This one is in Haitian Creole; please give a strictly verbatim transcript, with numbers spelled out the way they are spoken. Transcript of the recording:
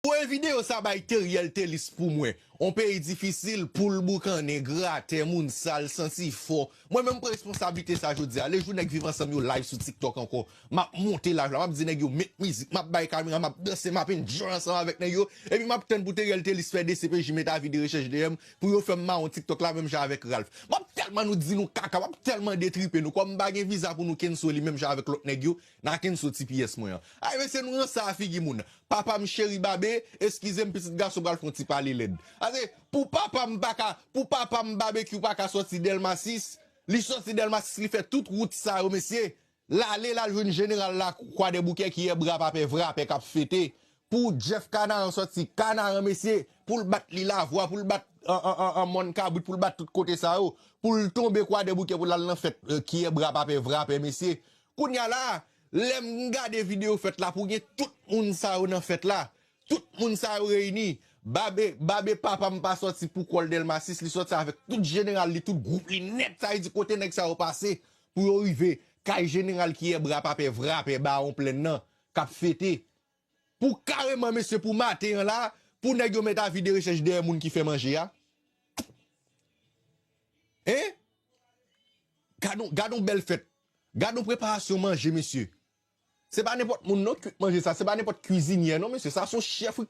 Voye videyo sa bay Teriel Telis pou mwen. On peyi difisil pou l boukannen, gratè, moun sal, santi fò. Mwen menm pran responsablite sa jodi a. Lejou nèg Viv Ansanm yo live sou TikTok ankò. M ap monte live la, m ap di nèg yo met mizik, m ap bay kamera, m ap danse, m ap enjoy ansanm avèk nèg yo. Epi m ap tann pou Teriel Telis fè D C P J met avi de rechèch dèyè m, pou yo fè m mawon TikTok la menm jan avèk Ralph. M ap tèlman nou di nou kaka, m ap tèlman detripe nou. Kòm m pa gen viza pou nou kenso li menm jan avèk lòt nèg yo, n a kenso ti pyès mwen an. Ay mesye, nou ranse a figi moun. Papa m cheri Babe, eskize m, pitit gason pral fè yon ti pale lèd. Ase, pou papa m pa ka, pou papa m Babekyou pa ka sòti Dèlma sis, li sòti Dèlma sis, li fè tout wout sa yo, mesye. L ale, l al jwenn jeneral la, Kwadèboukè, kiyè bra papè vrapè k ap fete. Pou Jeff Kanaran sòti Kanaran, mesye, pou l bat li Lavwa, pou l bat an, an, an, an Mòn Kabrit, pou l bat tout kote sa yo, pou l tonbe Kwadèboukè, pou l al nan fèt, eh, kiyè bra papè vrapè, mesye. Kounye a la, lè m gade videyo fèt la, pou gen tout moun sa yo nan fèt la, tout moun sa yo reyini. Babe, Babe papa m pa sòti pou kò l Dèlma sis, li sòti avèk tout jeneral li, tout gwoup li nèt, sa vle di kote nèg sa yo pase pou yo rive kay jeneral kiyè bra papè vrapè Bawon Plèn nan k ap fete. Pou kareman, mesye, pou maten an la, pou nèg yo met avi de rechèch dèyè moun ki fè manje a. Hein? Gad on, gad on bèl fèt. Gad on preparasyon manje, mesye. Se pa nenpòt moun non ki kwit manje sa. Se pa nenpòt kwizinyè non, mesye. Sa se on chèf